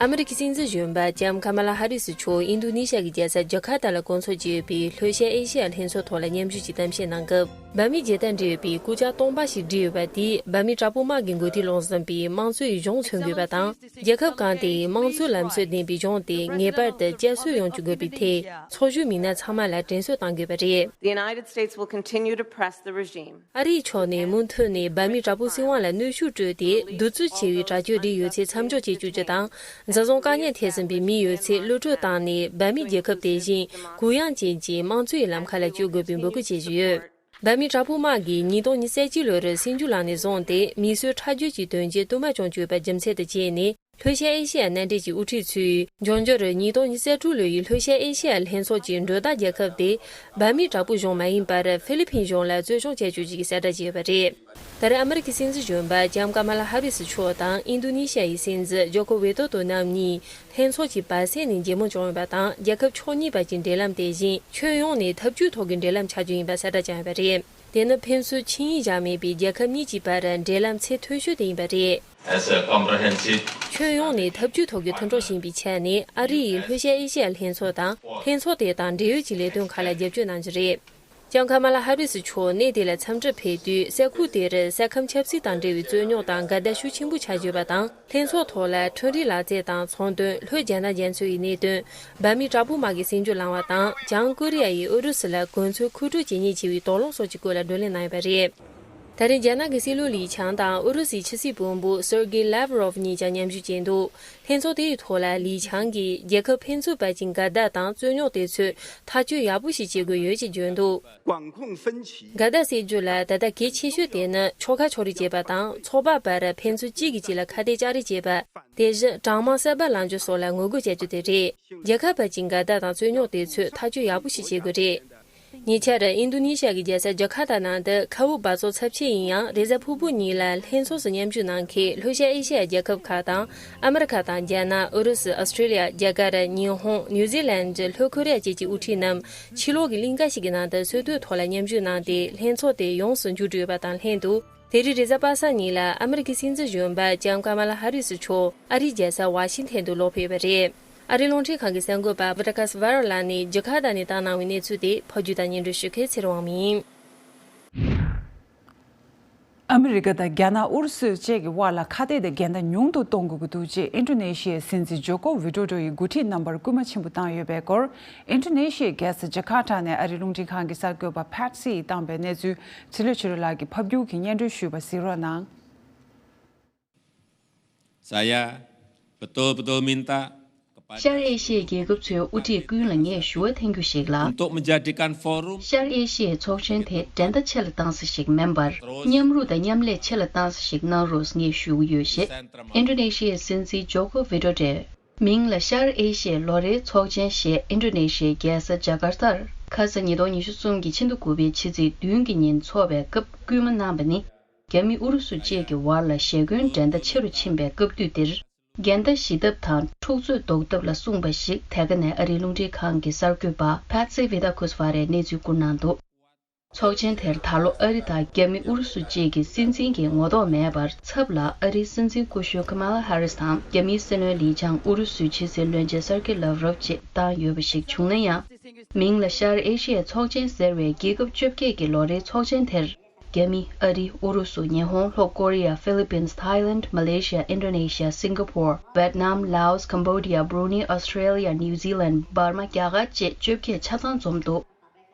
ཨ་མི་རི་ཀའི་སྲིད་འཛིན་གཞོན་པ་ལྕམ་ཀ་མ་ལ་ཧ་རི་སི་མཆོག་ཨིན་རྡུ་ནི་ཤ་གི་རྒྱལ་ས་ཇ་ཁར་ཏ་ལ་སྐོང་ཚོགས་བྱས་ཡོད་པའི་ལྷོ་ཤར་ཨེ་ཤེ་ཡ་ལྷན་ཚོགས་ཐོག་ལ་མཉམ་ཞུགས་ཀྱིས་གཏམ་བཤད་གནང་སྐབས། བྷ་མིའི་རྒྱལ་དར་འབྲི་ཡོད་པའི་སྐུ་ལྕགས་སྟོང་པ་ཞིག་བསྒྲིགས་ཡོད་པ་དེས་བྷ་མིའི་དྲག་པོ་དམག་གི་འགོ་ཁྲིད་ལུང་བསྟན་པའི་དམངས་གཙོའི་གཞུང་མཚོན་དགོས་པ་དང་། རྒྱལ་ཁབ་གང་དེའི་དམངས་གཙོའི་ལམ་སྲོལ་ལྡན་པའི་གཞུང་དེ་ངེས་པར་དུ་བསྐྱར་གསོ་ཡོང་བཅུག་དགོས་པའི་ཐད། ཚོགས་ཞུགས་མི་སྣ་ཚང་མ་ལ་དྲན་གསོ་གཏང་དགོས་པ་རེད། The United States will continue to press the regime. ཨ་རིའི་ཕྱོགས་ནས་མུ་མཐུད་ནས་བྷ་མིའི་དྲག་པོའི་སྲིད་དབང་ལ་གནོན་ཤུགས་སྤྲོད་དེ། གདུག་རྩུབ་ཆེ་བའི་དྲག་སྤྱོད་འདི་ཡོད་ཚད་མཚམས་འཇོག་བྱེད་བཅུག་རྒྱུ་དང་། འཛིན་བཟུང་བཀག་ཉར་ཐེབས་ཟིན་པའི་མི་ཡོད་ཚད་གློད་བཀྲོལ་བཏང་ནས། བྷ་མིའི་རྒྱལ་ཁབ་དེ་བཞིན་གུ་ཡངས་ཅན་གྱི་དམངས་གཙོའི་ལམ་ཁ་ལ་བསྐྱོད་དགོས་པའི་འབོད་སྐུལ་བྱེད་བཞིན་ཡོད། བྷ་མིའི་དྲག་པོ་དམག་གིས་ཉིས་སྟོང་ཉི་ཤུ་རྩ་གཅིག་ལོར་སྲིད་འགྱུར་ལངས་ནས་བཟུང་སྟེ། མིས་བཟོས་ཁྲག་རྒྱུད་ཀྱི་དོན་རྐྱེན་བསྟུད་མར་བྱུང་བཅུག་པ་རྒྱུ་མཚན་དུ་བྱས་ནས། ལྷོ་ཤར་ཨེ་ཤེ་ཡ་མནའ་འབྲེལ་གྱི་དབུ་ཁྲིད་ཚོས་འབྱུང་འགྱུར་ཉིས་སྟོང་ཉི་ཤུ་རྩ་དྲུག་ལོའི་ལྷོ་ཤར་ཨེ་ཤེ་ཡ་ལྷན་ཚོགས་ཀྱི་གྲོས་བསྡུར་རྒྱལ་ཁབ་དེ་བྷ་མིའི་དྲག་པོ་གཞུང་མ་ཡིན་པར་ཧྥི་ལི་ཕིན་གཞུང་ལ་བཙོན་བཟུང་བྱས་བཅུག་རྒྱུ་གི་གསལ་བསྒྲགས་བྱས་ཡོད་པ་རེད། ད་རེས་ཨ་མི་རི་ཀའི་སྲིད་འཛིན་གཞོན་པ་ལྕམ་ཀ་མ་ལ་ཧ་རི་སི་མཆོག་དང་ཨིན་རྡུ་ནི་ཤ་ཡི་སྲིད་འཛིན་ཇོ་ཀོ་ཝེ་ཏོ་དོ་རྣམ་གཉིས་ལྷན་ཚོགས་ཀྱི་བར་གསེང་ནས་མཇལ་མོལ་བྱུང་ཡོད་པ་དང་། རྒྱལ་ཁབ་ཕྱོགས་གཉིས་བར་གྱི་འབྲེལ་ལམ་དེ་བཞིན་ཁྱོན་ཡོངས་ནས་འཐབ་ཇུས་ཐོག་གི་འབྲེལ་ལམ་ཆགས་རྒྱུ་ཡིན་པ་གསལ་བསྒྲགས་བྱུང་ཡོད་པ་རེད། དེ་ནི་ཕན་ཚུན་ཆིངས་ཡིག་བཞག་མེད་པའི་རྒྱལ་ཁབ་གཉིས་ཀྱི་བར་འབྲེལ་ལམ་ཚད་མཐོ་ཤོས་དེ་ཡིན་པ་རེད། As a comprehensive ཁྱོན་ཡོངས་ནས་འཐབ་ཇུས་ཐོག་གི་མཐུན་གྲོགས་ཡིན་པའི་ཆ་ནས། ཨ་རི་ཡིས་ལྷོ་ཤར་ཨེ་ཤེ་ཡ་ལྷན་ཚོགས་དང་། ལྷན་ཚོགས་དེ་དང་འབྲེལ་ཡོད་ཀྱི་ལས་དོན་ཁག་ལ་རྒྱབ་སྐྱོར་གནང་རྒྱུ་རེད། ལྕམ་ཀ་མ་ལ་ཧ་རི་སི་མཆོག་གནས་དེ་ལ་འཚམས་འདྲིར་ཕེབས་དུས། ས་ཁུལ་དེར་ས་ཁམས་ཆབ་སྲིད་དང་འབྲེལ་བའི་རྩོད་རྙོག་དང་འགལ་ཟླ་ཤུགས་ཆེན་པོ་ཆགས་ཡོད་པ་དང་། ལྷན་ཚོགས་ཐོག་ལ་ཁྲོམ་རའི་ལག་རྩལ་དང་ཚོང་དོན། ལྷོ་རྒྱ་ནག་རྒྱ་མཚོ་ཡི་གནད་དོན། བྷ་མིའི་དྲག་པོ་དམག་གི་སྲིད་འགྱུར་ལངས་པ་དང་། བྱང་ཀོ་རི་ཡ་ཡིས་ཨུ་རུ་སུ་ལ་གོ་མཚོན་མཁོ་སྤྲོད་བྱེད་ཉེན་ཆེ་བའི་དོགས་སློང་སོགས་ཀྱི་སྐོར་ལ་བགྲོ་གླེང་གནང་ཡོད་པ་རེད། ད་རེས་རྒྱ་ནག་གི་སྲིད་བློན་ལི་ཆང་དང་ཨུ་རུ་སུའི་ཕྱི་སྲིད་བློན་པོ་སེར་གེ་ལེབ་རོབ་གཉིས་ཀྱང་མཉམ་ཞུགས་བྱས་འདུག་ལྷན་ཚོགས་དེའི་ཐོག་ལ་ལི་ཆང་གིས་རྒྱལ་ཁབ་ཕན་ཚུན་བར་གྱི་འགལ་ཟླ་དང་རྩོད་རྙོག་དེ་ཚོའི་ཐག་གཅོད་ཡག་པོ་ཞིག་བྱེད་དགོས་ཡོད་ཅེས་བརྗོད་འདུག 管控分歧。 འགལ་ཟླ་སེལ་རྒྱུ་ལ་ད་ལྟ་གལ་ཆེ་ཤོས་དེ་ནི་ཕྱོགས་ཁག་ཕྱོགས་རིས་བྱེད་པ་དང་། ཚོགས་པ་བར་ཕན་ཚུན་གཅིག་གིས་གཅིག་ལ་ཁ་གཏད་གཅོག་རེས་བྱེད་པ། དེ་བཞིན་གྲངས་མང་གསར་པ་ལངས་རྒྱུ་སོགས་ལ་ངོ་རྒོལ་བྱ་རྒྱུ་དེ་རེད། རྒྱལ་ཁབ་བར་གྱི་འགལ་ཟླ་དང་རྩོད་རྙོག་དེ་ཚོའི་ཐག་གཅོད་ཡག་པོ་ཞིག་བྱེད་དགོས་རེད། ཉེ་ཆར་ཨིན་རྡུ་ནི་ཤ་གི་རྒྱལ་ས་ཇ་ཁར་ཏ་ནང་དུ་ཁ་འུ་འབབ་ཚོགས་ཚབས་ཆེན་ཡིན་ཡང་རེས་གཟའ་ཕུར་བུ་ཉིན་ལ་ལྷན་ཚོགས་སུ་མཉམ་ཞུགས་གནང་མཁན་ལྷོ་ཤར་ཨེ་ཤེ་ཡ་རྒྱལ་ཁབ་ཁག་དང་། ཨ་མི་རི་ཁ་དང་རྒྱ་ནག་ཨུ་རུ་སུ། ཨོ་སི་ཀྲི་ལི་ཡ། རྒྱ་གར། ཉི་ཧོང་། ནིའུ་ཛི་ལན། ལྷོ་ཁོ་རི་ཡ་བཅས་ཀྱི་དབུ་ཁྲིད་རྣམས་ཕྱི་ལོགས་ཀྱི་གླིང་ག་ཞིག་གི་ནང་དུ་སོ་བསྡོམས་ཐོག་ལ་མཉམ་ཞུགས་གནང་སྟེ། ལྷན་ཚོགས་དེ་ཡོངས་སུ་མཇུག་བསྒྲིལ་ཡོད་པ་དང་ལྷན་དུ། དེ་རིང་རེས་གཟའ་པ་སངས་ཉིན་ལ་ཨ་མི་རི་ཀའི་སྲིད་འཛིན་གཞོན་པ་ལྕམ་ཀ་མ་ལ་ཧ་རི་སི་མཆོག་ཨ་རིའི་རྒྱལ་ས་ཝ་ཤིང་ཐན་དུ་ལོག་ཕེབས་པ་རེད། ཨ་རིའི་རླུང་འཕྲིན་ཁང་གི་གསར་འགོད་པ་བི་ཀྲ་ཀཱ་སི་ཝ་ར་ལགས་ནས་ཇ་ཁར་ཏ་ནས་བཏང་གནང་བའི་གནས་ཚུལ་དེ་ཕབ་སྒྱུར་དང་སྙན་སྒྲོན་ཞུ་མཁན་ཚེ་རིང་དབང་མོ་ཡིན། ཨ་མི་རི་ཀ་དང་རྒྱ་ནག་ཨུ་རུ་སུ་བཅས་ཀྱི་དབར་ལ་ཁ་གཏད་དེ་འགལ་ཟླ་ཉུང་དུ་གཏོང་དགོས་ཀྱི་འདུག་ཅེས་ཨིན་ཌོ་ནེ་ཤི་ཡའི་སྲིད་འཛིན་ཇོ་ཀོ་ཝི་ཌོ་ཌོ་ཡིས་འགོ་ཁྲིད་རྣམ་པར་སྐུལ་མ་ཆེན་པོ་བཏང་ཡོད་པའི་སྐོར། ཨིན་ཌོ་ནེ་ཤི་ཡའི་རྒྱལ་ས་ཇ་ཁར་ཏ་ནས་ཨ་རིའི་རླུང་འཕྲིན་ཁང་གི་གསར་འགོད་པ་ཕེ་ཊི་སི་ཡིས་བཏང་པའི་གནས་ཚུལ་འཕྲིན་ལས་ཆོས་སྒྲོན་ལགས་ཀྱིས་ཕབ་སྒྱུར་གྱིས་སྙན་སྒྲོན་ཞུས་པ་གཟིགས་རོགས་གནང་། Saya betul-betul minta kepada ཤར་ཨེ་ཤི་ཡའི་རྒྱལ་ཁབ་ཚོའི་དབུ་ཁྲིད་ཀུན་ལ་ངས་ཞུ་བ་འཐེན་རྒྱུ་ཞིག་ལ། Untuk menjadikan forum ཤར་ཨེ་ཤི་ཡའི་ཚོགས་ཆེན་དེ་འགྲན་ཟླ་ཆེ་ལ་བཏང་ས་ཞིག་མིན་པར། མཉམ་རུབ་དང་མཉམ་ལས་ཆེ་ལ་བཏང་ས་ཞིག་གནང་རོགས་ངས་ཞུ་གི་ཡོད་ཞེས་ཨིན་ཌོ་ནེ་ཤི་ཡའི་སྲིད་འཛིན་ཇོ་ཀོ་ཝི་ཌོ་ཌོ་མིང་ལ་ཤར་ཨེ་ཤི་ཡའི་ལོ་རེའི་ཚོགས་ཆེན་ཞེས་ཨིན་ཌོ་ནེ་ཤི་ཡའི་རྒྱལ་ས་ཇ་ཀར་ཏར་ཁ་ས་ཉིས་སྟོང་ཉི་ཤུ་གསུམ་གྱི་ཕྱི་ཟླ་དགུ་པའི་ཕྱི་ཚེས་བདུན་གྱི་ཉིན་འཚོགས་པའི་སྐབས་སྐུལ་མ་གནང་བ་ནི། རྒྱ་མི་ཨུ་རུ་སུ་བཅས་ཀྱི་དབར་ལ་ཞེ་འཁོན་འགྲན་ཟླ་ཆེ་རུ་ཕྱིན་པའི་སྐབས་དུས་འདིར། འགལ་ཟླ་ཞི་ཐབས་དང་འཁྲུག་རྩོད་ཟློག་ཐབས་ལ་གསུངས་པ་ཞིག་དེ་ག་ནས་ཨ་རིའི་རླུང་འཕྲིན་ཁང་གི་གསར་འགོད་པ་ཕེ་ཊི་སི་ཝི་ཏཱ་ཁུ་སི་ཝ་རས་གནས་ཚུལ་བསྐུར་གནང་འདུག་ཚོགས་ཆེན་དེར་ད་ལོ་ཨ་རི་དང་རྒྱ་མི་ཨུ་རུ་སུ་བཅས་ཀྱི་སྲིད་འཛིན་གྱི་ངོ་ཐོག་མེད་པར་ཚབ་ལ་ཨ་རིའི་སྲིད་འཛིན་སྐུ་ཞབས་ཀ་མ་ལ་ཧ་རི་སི་དང་རྒྱ་མིའི་སྲིད་བློན་ལི་ཆང་། ཨུ་རུ་སུའི་ཕྱི་སྲིད་བློན་ཆེན་སེར་ཀེ་ལབ་རོབ་བཅས་བཏང་ཡོད་པ་ཞིག་བྱུང་ན་ཡང་། མིང་ལ་ཤར་ཨེ་ཤི་ཡའི་ཚོགས་ཆེན་ཟེར་བའི་རྒྱལ་ཁབ་བཅོ་བརྒྱད་ཀྱི་ལོ་རེའི་ཚོགས་ཆེན་དེར། རྒྱ་མི། ཨ་རི། ཨུ་རུ་སུ། ཉི་ཧོང་། ལྷོ་ཀོ་རི་ཡ། ཧྥི་ལི་པིན། ཐའི་ལན། མ་ལེ་ཤི་ཡ། ཨིན་ཌོ་ནེ་ཤི་ཡ། སིང་ག་པོར། ཝེད་ནམ། ལའོ་སི། ཀམ་བོ་ཌི་ཡ། བྷུ་རུ་ནེ། ཨོ་སི་ཀྲེ་ལི་ཡ། ནིའུ་ཛི་ལན། འབར་མ། རྒྱ་གར་བཅས་བཅོ་བརྒྱད་ཆ་ཚང་འཛོམས་འདུག་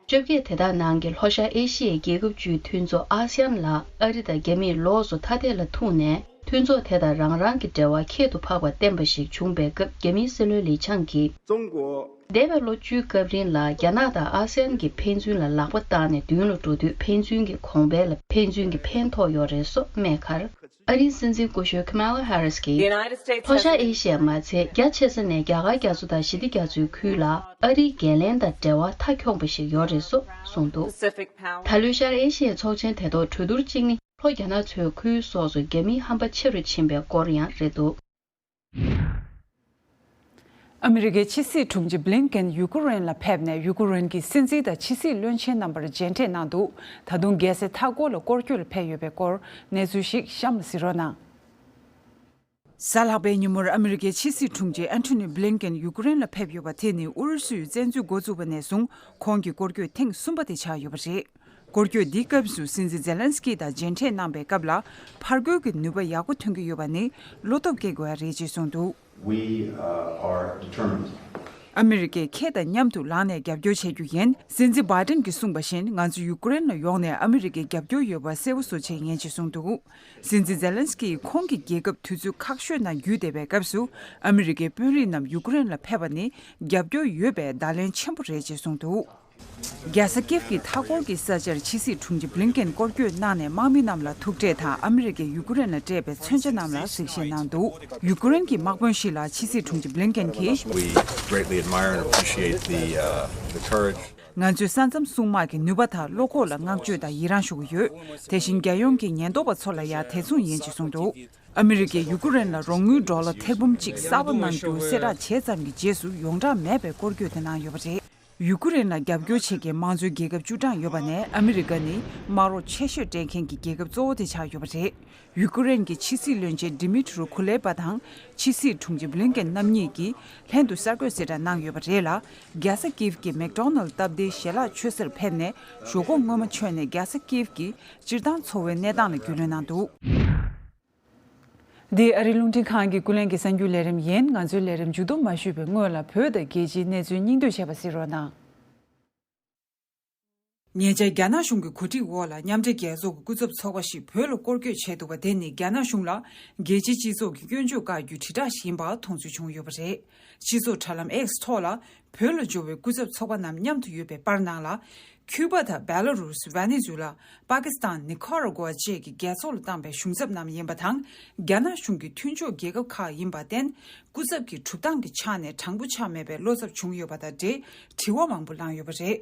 བཅོ་བརྒྱད་དེ་དག་ནང་གི་ལྷོ་ཤར་ཨེ་ཤི་ཡའི་རྒྱལ་ཁབ་བཅུའི་མཐུན་ཚོགས་ཨ་སི་ཡན་ལ་ཨ་རི་དང་རྒྱ་མིས་ལོགས་སུ་ཐ་དད་ལ་ཐུག་ནས། མཐུན་ཚོགས་དེ་དང་རང་རང་གི་འབྲེལ་བ་ཁྱད་དུ་འཕགས་པ་བསྟན་པ་ཞིག་བྱུང་པའི་སྐབས། རྒྱ་མིའི་སྲིད་བློན་ལི་ཆང་གིས། 中国། འདས་པའི་ལོ་བཅུའི་སྐབས་རིང་ལ་རྒྱ་ནག་དང་ཨ་སི་ཡན་གྱི་ཕན་ཚུན་ལ་ལག་པ་བཏགས་ནས་མདུན་ལ་འགྲོ་དུས། ཕན་ཚུན་གྱི་གོང་འཕེལ་ལ་ཕན་ཚུན་གྱི་ཕན་ཐོགས་ཡོད་རེད་སོགས་སྨྲས་ཁར། ཨ་རིའི་སྲིད་འཛིན་སྐུ་ཞབས་ཁ་མ་ལ་ཧ་རི་སི་གིས། ལྷོ་ཤར་ཨེ་ཤི་ཡ་མ་ཚད། རྒྱ་ཆེ་ས་ནས་རྒྱ་གར་རྒྱ་མཚོ་དང་ཞི་བདེ་རྒྱ་མཚོའི་ཁུལ་ལ་ཨ་རིའི་འགན་ལེན་དང་འབྲེལ་བ་མཐའ་འཁྱོངས་པ་ཞིག་ཡོད་རེད་སོགས་གསུངས་འདུག་ད་ལོའི་ཤར་ཨེ་ཤི་ཡའི་ཚོགས་ཆེན་དེ་ཐོག་གྲོས་བསྡུར་གཅིག་ནི། ལྷོ་རྒྱ་ནག་མཚོའི་ཁུལ་སོགས་སུ་རྒྱ་མིའི་ཧམ་པ་ཆེ་རུ་ཕྱིན་པའི་སྐོར་ཡང་རེད་འདུག། ཨ་མི་རི་ཀའི་ཕྱི་སྲིད་དྲུང་ཆེ་བྷི་ལིན་ཀེན་ཡུ་ཀེ་རེན་ལ་ཕེབས་ནས། ཡུ་ཀེ་རེན་གྱི་སྲིད་འཛིན་དང་ཕྱི་སྲིད་བློན་ཆེན་རྣམ་པར་མཇལ་འཕྲད་གནང་འདུག། ད་དུང་རྒྱལ་སའི་མཐའ་འཁོར་ལ་སྐོར་སྐྱོད་ལ་ཕེབས་ཡོད་པའི་སྐོར། གནས་ཚུལ་ཞིག་གཤམ་ལ་གཟིགས་རོགས་གནང་། གཟའ་ལྷག་པའི་ཉིན་མོར་ཨ་མི་རི་ཀའི་ཕྱི་སྲིད་དྲུང་ཆེ་ཨན་ཐོ་ནི་བྷི་ལིན་ཀེན་ཡུ་ཀེ་རེན་ལ་ཕེབས་ཡོད་པ་དེ་ནི་ཨུ་རུ་སུས་བཙན་འཛུལ་འགོ་བཙུགས་པ་ནས་བཟུང་ཁོང་གི་སྐོར་སྐྱོད་ཐེངས་གསུམ་པ་དེ་ཆགས་ཡོད་པ་རེད། སྐོར་སྐྱོད་འདིའི་སྐབས་སུ་སྲིད་འཛིན་ཛེ་ལན་སི་ཀི་དང་མཇལ་འཕྲད་གནང་པའི་སྐབས་ལ། ཕར་རྒོལ་གྱི་ནུས་པ་ཡག་པོ་ཐོན་གྱི་ཡོད་པ་ནི་བློ་སྟོབས་སྐྱེ་དགོས་པ་རེད་ཅེས་གསུངས་འདུག། We, uh, are determined. ཨ་མི་རི་ཀས་ཁྱེད་དང་མཉམ་དུ་ལངས་ནས་རྒྱབ་སྐྱོར་བྱེད་རྒྱུ་ཡིན། སྲིད་འཛིན་བྷའི་ཏན་གྱིས་གསུངས་པ་བཞིན། ང་ཚོ་ཡུ་ཀེ་རེན་ལ་ཡོང་ནས་ཨ་མི་རི་ཀའི་རྒྱབ་སྐྱོར་ཡོད་པ་གསལ་པོ་བཟོ་ཆེད་ཡིན་ཅེས་གསུངས་འདུག། སྲིད་འཛིན་ཛེ་ལན་སི་ཀིས་ཁོང་གི་རྒྱལ་ཁབ་དུས་ཚོད་ཁག་ཤོས་ནང་བརྒྱུད་བསྡད་པའི་སྐབས་སུ། ཨ་མི་རི་ཀའི་དཔོན་རིགས་རྣམས་ཡུ་ཀེ་རེན་ལ་ཕེབས་པ་ནི་རྒྱབ་སྐྱོར་ཡོད་པའི་བརྡ་ལན་ཆེན་པོ་རེད་ཅེས་གསུངས་འདུག། རྒྱལ་ས་ཀིབ་ཀྱི་མཐའ་འཁོར་གྱི་ས་ཆར་ཕྱི་སྲིད་དྲུང་ཆེ་བྷི་ལིན་ཀེན་སྐོར་སྐྱོད་གནང་ནས། དམག་མི་རྣམས་ལ་ཐུག་འཕྲད་དང་། ཨ་མི་རི་ཀས་ཡུ་ཀེ་རེན་ལ་སྤྲད་པའི་མཚོན་ཆ་རྣམས་ལ་གཟིགས་ཞིབ་གནང་འདུག། ཡུ་ཀེ་རེན་གྱི་དམག་དཔོན་ཞིག་ལ་ཕྱི་སྲིད་དྲུང་ཆེ་བྷི་ལིན་ཀེན་གྱིས། We greatly admire and appreciate the, uh, the courage. ང་ཚོས་ས་མཚམས་སྲུང་དམག་གི་ནུས་པ་དང་བློ་ཁོག་ལ་བསྔགས་བརྗོད་དང་ཡི་རངས་ཞུ་གི་ཡོད། དེ་བཞིན་རྒྱལ་ཡོངས་ཀྱི་ཉེན་རྟོག་པ་ཚོ་ལ་ཡང་དེ་མཚུངས་ཡིན་ཅེས་གསུངས་འདུག། ཨ་མི་རི་ཀས་ཡུ་ཀེ་རེན་ལ་རོགས་དངུལ་ཌོ་ལར་ཐེར་འབུམ་གཅིག་གསར་པ་གནང་རྒྱུ་གསལ་བསྒྲགས་བྱས་ཙམ་གྱི་རྗེས་སུ། ཡོངས་གྲགས་མེད་པའི་སྐོར་སྐྱོད་དེ་གནང་ཡོད་པ་རེད། ཡུ་ཀེ་རེན་ལ་རྒྱབ་སྐྱོར་བྱེད་མཁན་དམངས་གཙོའི་རྒྱལ་ཁབ་བཅུ་གྲངས་ཡོད་པ་ནས། ཨ་མི་རི་ཀ་ནི་དམག་རོགས་ཆེ་ཤོས་སྤྲད་མཁན་གྱི་རྒྱལ་ཁབ་གཙོ་བོ་དེ་ཆགས་ཡོད་པ་རེད། ཡུ་ཀེ་རེན་གྱི་ཕྱི་སྲིད་བློན་ཆེན་ཌི་མི་ཊི་རུ་ཁུ་ལེ་པ་དང་ཕྱི་སྲིད་དྲུང་ཆེ་བྷི་ལིན་ཀེན་རྣམ་གཉིས་ཀྱིས་ལྷན་དུ་གསར་འགོད་གསལ་བསྒྲགས་གནང་ཡོད་པ་རེད་ལ། རྒྱལ་ས་ཀིབ་ཀྱི་མེག་ཌོ་ནལ་སྟབས་བདེའི་ཞལ་ལག་མཆོད་སར་ཕེབས་ནས། ཞོགས་ཀོང་སྔོན་མ་མཆོད་ནས། རྒྱལ་ས་ཀིབ་ཀྱི་སྤྱིར་བཏང་འཚོ་བའི་གནས་སྟངས་ལ་རྒྱུས་ལོན་གནང་འདུག། འདི་ཨ་རིའི་རླུང་འཕྲིན་ཁང་གི་ཀུན་གླེང་གི་གསར་འགྱུར་ལས་རིམ་ཡིན། ང་ཚོའི་ལས་རིམ་མཇུག་བསྡོམས་མ་ཞུས་པའི་སྔོན་ལ། བོད་དང་རྒྱལ་སྤྱིའི་གནས་ཚུལ་སྙིང་བསྡུས་བྱས་པ་གཟིགས་རོགས་གནང་། ཉེ་ཆར་རྒྱ་ནག་གཞུང་གི་གོ་སྒྲིག་འོག་ལ། མཉམ་འབྲེལ་རྒྱལ་ཚོགས་ཀྱི་སྐུ་ཚབ་ཚོགས་པ་ཞིག་བོད་ལ་སྐོར་སྐྱོད་བྱས་འདུག་པ་དེ་ནི། རྒྱ་ནག་གཞུང་ལ་རྒྱལ་སྤྱིའི་སྤྱི་ཚོགས་ཀྱི་སྐྱོན་བརྗོད་བཀག་རྒྱུའི་དྲིལ་བསྒྲགས་ཤིག་ཡིན་པ་མཐོང་ཚུལ་བྱུང་ཡོད་པ་རེད། སྤྱི་ཚོགས་དྲ་ལམ་X་ཐོག་ལ། བོད་ལ་འབྱོར་བའི་སྐུ་ཚབ་ཚོགས་པ་རྣམས་མཉམ་དུ་ཡོད་པའི་པར་ནང་ལ། ཁྱུ་པ་དང་བེ་ལ་རུས། ཝེ་ནེ་ཛུ་ལ། པ་ཀི་སི་ཐན། ནི་ཁ་ར་གུ་ཝ་བཅས་ཀྱི་རྒྱལ་ཚོགས་ལ་བཏང་པའི་གཞུང་ཚབ་རྣམས་ཡིན་པ་དང་། རྒྱ་ནག་གཞུང་གི་མཐུན་ཕྱོགས་རྒྱལ་ཁབ་ཁག་ཡིན་པར་བརྟེན། སྐུ་ཚབ་ཀྱི་གྲུབ་སྟངས་ཀྱི་ཆ་ནས་དྲང་པོ་ཆགས་མེད་པའི་བློ་འཚབ་བྱུང་ཡོད་པ་དང་འབྲེལ། དྲི་བ་མང་པོ་བསླངས་ཡོད་པ་རེད།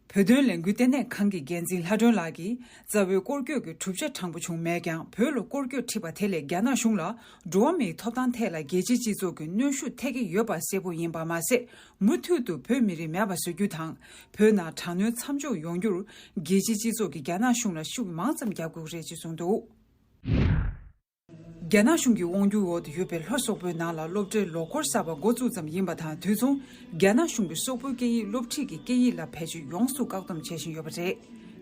བོད་དོན་ལས་འགུལ་ལྟེ་གནས་ཁང་གི་འགན་འཛིན་ལྷ་སྒྲོན་ལགས་ཀྱིས། རྩ་བའི་སྐོར་སྐྱོད་ཀྱི་གྲུབ་ཆ་དྲང་པོ་བྱུང་མེད་ཀྱང་། བོད་ལ་སྐོར་སྐྱོད་ཁྲིད་པ་དེ་ལས་རྒྱ་ནག་གཞུང་ལ་འགྲོ་བ་མིའི་ཐོབ་ཐང་ཐད་ལ་རྒྱལ་སྤྱིའི་སྤྱི་ཚོགས་ཀྱི་གནོན་ཤུགས་ཐེབས་ཀྱི་ཡོད་པ་གསལ་པོ་ཡིན་པ་མ་ཟད། མུ་མཐུད་དུ་བོད་མི་རིགས་མེད་པ་བཟོ་རྒྱུ་དང་། བོད་ནང་དྲག་གནོན་མཚམས་འཇོག་ཡོང་རྒྱུར། རྒྱལ་སྤྱིའི་སྤྱི་ཚོགས་ཀྱིས་རྒྱ་ནག་གཞུང་ལ་ཤུགས་མང་ཙམ་རྒྱག་དགོས་ཀྱི་རེད་ཅེས་གསུངས་འདུག། རྒྱ་ནག་གཞུང་གི་དབང་སྒྱུར་འོག་ཏུ་ཡོད་པའི་ལྷོ་སོག་པོའི་ནང་ལ་སློབ་གྲྭའི་ལོ་འཁོར་གསར་པ་འགོ་བཙུགས་ཙམ་ཡིན་པ་དང་། དུས་མཚུངས་རྒྱ་ནག་གཞུང་གིས་སོག་པོའི་སྐད་ཡིག་སློབ་ཁྲིད་ཀྱི་སྐད་ཡིག་ལ་བེད་སྤྱོད་ཡོངས་སུ་བཀག་སྡོམ་བྱེད་བཞིན་ཡོད་པ་རེད།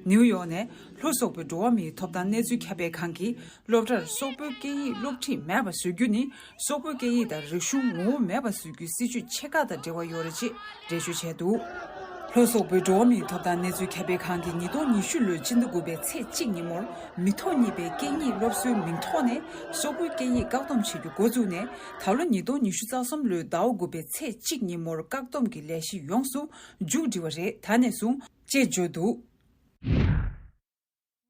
ནིའུ་ཡོག་ནས་ལྷོ་སོག་པོའི་འགྲོ་བ་མིའི་ཐོབ་ཐང་གནས་ཚུལ་ཁྱབ་སྤེལ་ཁང་གིས། སློབ་གྲྭར་སོག་པོའི་སྐད་ཡིག་སློབ་ཁྲིད་མེད་པ་བཟོ་རྒྱུ་ནི། སོག་པོའི་སྐད་ཡིག་དང་རིག་གཞུང་ངོ་བོ་མེད་པ་བཟོ་རྒྱུའི་སྲིད་ཇུས་ཆེ་ཁག་དང་འབྲེལ་བ་ཡོད་རེད་ཅེས་འགྲེལ་བརྗོད་བྱས་འདུག། ལྷོ་སོག་པོའི་འགྲོ་བ་མིའི་ཐོབ་ཐང་གནས་ཚུལ་ཁྱབ་སྤེལ་ཁང་གིས་ཉིས་སྟོང་ཉི་ཤུ་ལོའི་སྤྱི་ཟླ་དགུ་པའི་ཚེས་གཅིག་ཉིན་མོར། མི་ཐོག་གཉིས་པའི་སྐད་གཉིས་སློབ་གསོའི་མིང་ཐོག་ནས་སོག་པོའི་སྐད་ཡིག་བཀག་སྡོམ་བྱེད་རྒྱུ་འགོ་བཙུགས་ནས། ད་ལོ་ཉིས་སྟོང་ཉི་ཤུ་རྩ་གསུམ་ལོའི་ཟླ་བ་དགུ་པའི་ཚེས་གཅིག་ཉིན་མོར་བཀག་སྡོམ་གྱི་ལས་གཞི་ཡོངས་སུ་མཇུག་སྒྲིལ་བ་རེད། ད་ནས་བཟུང་། ཅེས་བརྗོད་འདུག།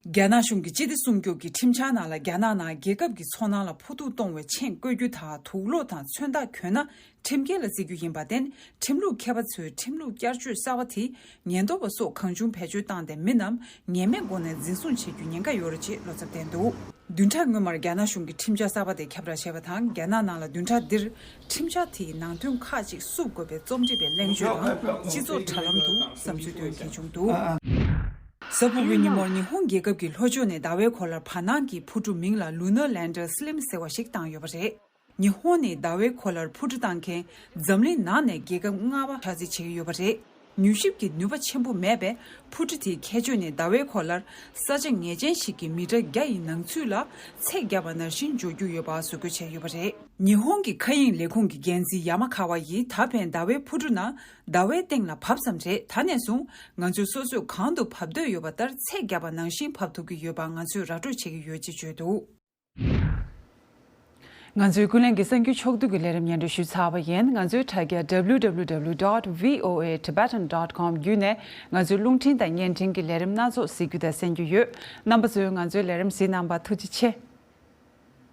རྒྱ་ནག་གཞུང་གིས་སྤྱི་བདེ་སྲུང་སྐྱོབ་ཀྱི་ཁྲིམས་འཆར་ནང་ལ། རྒྱ་ནག་ནང་རྒྱལ་ཁབ་ཀྱི་ཚོར་སྣང་ལ་ཕོག་ཐུག་གཏོང་བའི་མཆན་བཀོད་རྒྱུ་དང་། དུག་སློག་དང་མཚོན་རྟགས་གྱོན་ན་ཁྲིམས་འགལ་ལ་བརྩི་རྒྱུ་ཡིན་པར་བརྟེན། ཁྲིམས་ལུགས་མཁས་པ་ཚོས་ཁྲིམས་ལུགས་བསྐྱར་བཅོས་གསར་པ་དེས་ཉེན་རྟོག་པ་སོགས་གང་བྱུང་བེད་སྤྱོད་བཏང་སྟེ། མི་རྣམས་ངེས་མེད་སྒོ་ནས་འཛིན་བཟུང་བྱེད་རྒྱུའི་ཉེན་ཁ་ཡོད་རེད་ཅེས་བློ་འཚབ་བསྟན་འདུག། བདུན་ཕྲག་སྔོན་མར་རྒྱ་ནག་གཞུང་གིས་ཁྲིམས་འཆར་གསར་པ་དེ་ཁྱབ་བསྒྲགས་བྱས་པ་དང་། རྒྱ་ནག་ནང་ལ་བདུན་ཕྲག་འདིར་ཁྲིམས་འཆར་དེའི་ནང་དོན་ཁག་ཅིག་བསུབ་དགོས་པའི་རྩོམ་སྒྲིག་པའི་གླེང་བརྗོད་དང་། སྤྱི་ཚོགས་དྲ་ལམ་དུ་བསམ་ཚུལ་འདོན་མཁན་བྱུང་འདུག། གཟའ་ཕུར་བུའི་ཉིན་མོར་ཉི་ཧོང་རྒྱལ་ཁབ་ཀྱི་ལྷོ་ཕྱོགས་ནས་ཟླ་བའི་གོ་ལར་བར་སྣང་གི་འཕུར་གྲུ་མིང་ལ་Lunar Lander Slim ཟེར་བ་ཞིག་བཏང་ཡོད་པ་རེད། ཉི་ཧོང་ནི་ཟླ་བའི་གོ་ལར་འཕུར་གྲུ་བཏང་མཁན་འཛམ་གླིང་ནང་ནས་རྒྱལ་ཁབ་ལྔ་པ་ཆགས་རྩིས་བྱེད་ཀྱི་ཡོད་པ་རེད། མྱུལ་ཞིབ་ཀྱི་ནུས་པ་ཆེན་པོ་མེད་པས། འཕུར་གྲུ་དེའི་ཁྱད་ཆོས་ནི། ཟླ་བའི་གོ་ལར་ས་ཆ་ངེས་ཅན་ཞིག་གི་མི་ཊར་བརྒྱ་ཡི་ནང་ཚུད་ལ་ཚད་བརྒྱབ་པ་ནང་བཞིན་འབྱོར་རྒྱུ་ཡོད་པ་བཟོ་བཀོད་བྱས་ཡོད་པ་རེད། ཉི་ཧོང་གི་མཁའ་དབྱིངས་ལས་ཁུངས་ཀྱི་འགན་འཛིན་ཡ་མ་ཁ་ཝ་ཡིས། ད་ཕན་ཟླ་བའི་འཕུར་གྲུ་ནང་ཟླ་བའི་སྟེང་ལ་བབས་ཙམ་རེད། ད་ནས་བཟུང་ང་ཚོས་སོ་སོས་གང་དུ་བབས་འདོད་ཡོད་པ་ལྟར་ཚད་བརྒྱབ་པ་ནང་བཞིན་བབས་ཐུབ་ཀྱི་ཡོད་པ་ང་ཚོས་ར་སྤྲོད་བྱེད་ཀྱི་ཡོད་ཅེས་བརྗོད་འདུག། ང་ཚོའི་ཀུན་གླེང་གི་གསར་འགྱུར་ཕྱོགས་བསྡུས་ཀྱི་ལས་རིམ་སྙན་སྒྲོན་ཞུས་ཚར་བ་ཡིན། ང་ཚོའི་དྲ་རྒྱ་W W W dot V O A Tibetan dot com བརྒྱུད་ནས་ང་ཚོའི་རླུང་འཕྲིན་དང་བརྙན་འཕྲིན་གྱི་ལས་རིམ་སྣ་ཚོགས་གཟིགས་རྒྱུ་དང་གསན་རྒྱུ་ཡོད། རྣམ་པ་ཚོས་ང་ཚོའི་ལས་རིམ་གཟིགས་གནང་བར་ཐུགས་རྗེ་ཆེ།